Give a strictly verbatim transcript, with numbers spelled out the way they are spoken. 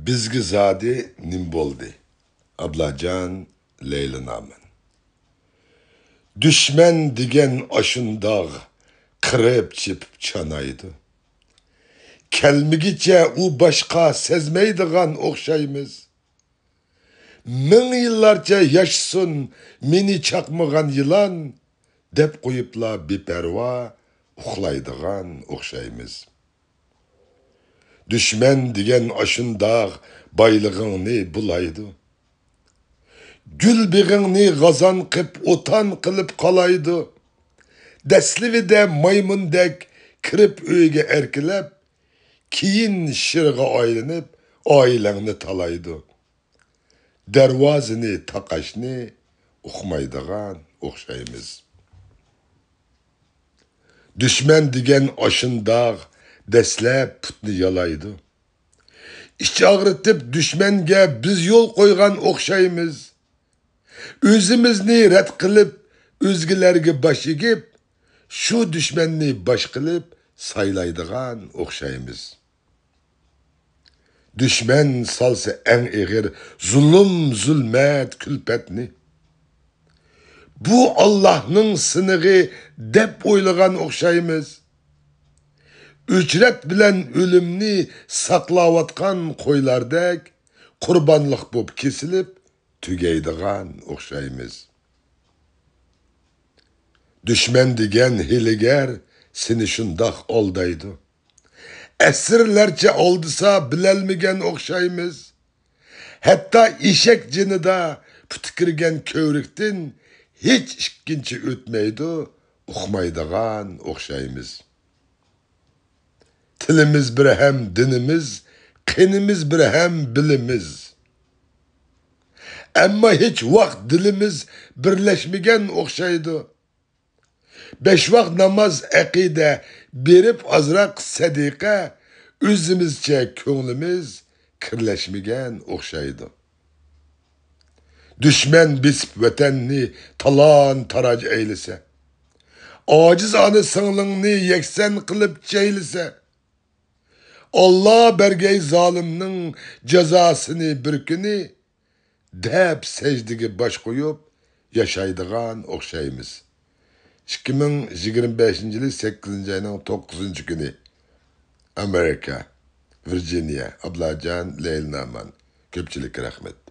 بىزگە زادى نېمە بولدى؟ ئابلاجان لەيلى نامەن. دۈشمەن دېگەن ئاشۇنداق قىرىپ چېپىپ چانايدۇ. كەلمىگىچە ئۇ باشقا سەزمەيدىغان ئوخشايمىز. مىڭ يىللارچە ياشىسۇن مېنى چاقمىغان يىلان، دەپ قويۇپلا بىپەرۋا ئۇخلايدىغان ئوخشايمىز. دۈشمەن دېگەن ئاشۇنداق بايلىقىڭنى بۇلايدۇ. گۈل بېغىڭنى غازان قىپ، ئوتان قىلىپ قالايدۇ. دەسلىۋىدە مايمۇندەك كىرىپ ئۆيگە ئەركىلەپ، كېيىن شىرغا ئايلىنىپ ئائىلەڭنى تالايدۇ. دەرۋازىنى تاقاشنى ئۇقمايدىغان ئوخشايمىز. دۈشمەن دېگەن ئاشۇنداق دەسلەپ پۇتنى يالايدۇ. ئىچ ئاغرىتىپ دۈشمەنگە بىز يول قويغان ئوخشايمىز. ئۆزىمىزنى رەت قىلىپ، ئۆزگىلەرگە باش ئېگىپ، شۇ دۈشمەننى باش قىلىپ سايلايدىغان ئوخشايمىز. دۈشمەن سالسا ئەڭ ئېغىر زۇلۇم، زۇلمەت، كۈلپەتنى. بۇ ئاللاھنىڭ سىنىغى دەپ ئويلىغان ئوخشايمىز. ئۆچرەت بىلەن ئۆلۈمنى ساقلاۋاتقان قويلاردەك قۇربانلىق بوپ كېسىلىپ تۈگەيدىغان ئوخشايمىز. دۈشمەن دېگەن ھىيلىگەر سېنى شۇنداق ئالدايدۇ. ئەسىرلەرچە ئالدىسا بىلەلمىگەن ئوخشايمىز. ھەتتا ئېشەك جېنىدا پۇتى كىرگەن كۆۋرۈكتىن ھېچ ئىككىنچى ئۆتمەيدۇ، ئۇقمايدىغان ئوخشايمىز. تىلىمىز بىر ھەم دىنىمىز، قېنىمىز بىر ھەم بىلىمىز. ئەمما ھېچ ۋاقىت دىلىمىز بىرلەشمىگەن ئوخشايدۇ. بەش ۋاق ناماز، ئەقىدە، بېرىپ ئازراق سەدىقە، ئۆزىمىزچە كۆڭلىمىز كىرلەشمىگەن ئوخشايدۇ. دۈشمەن بېسىپ ۋەتەننى تالان-تاراج ئەيلىسە، ئاجىز ئانا سىڭلىڭنى يەكسان قىلىپ چەيلىسە، ئاللا بەرگەي زالىمنىڭ جازاسىنى بىر كۈنى، دەپ سەجدىگە باش قويۇپ ياشايدىغان ئوخشايمىز. ئىككى مىڭ يىگىرمە بەشىنچى يىلى سەككىزىنچى ئاينىڭ توققۇزىنچى كۈنى. ئامېرىكا، ۋىرجىنىيە، ئابلاجان لەيلى نامان. كۆپچىلىككە رەھمەت.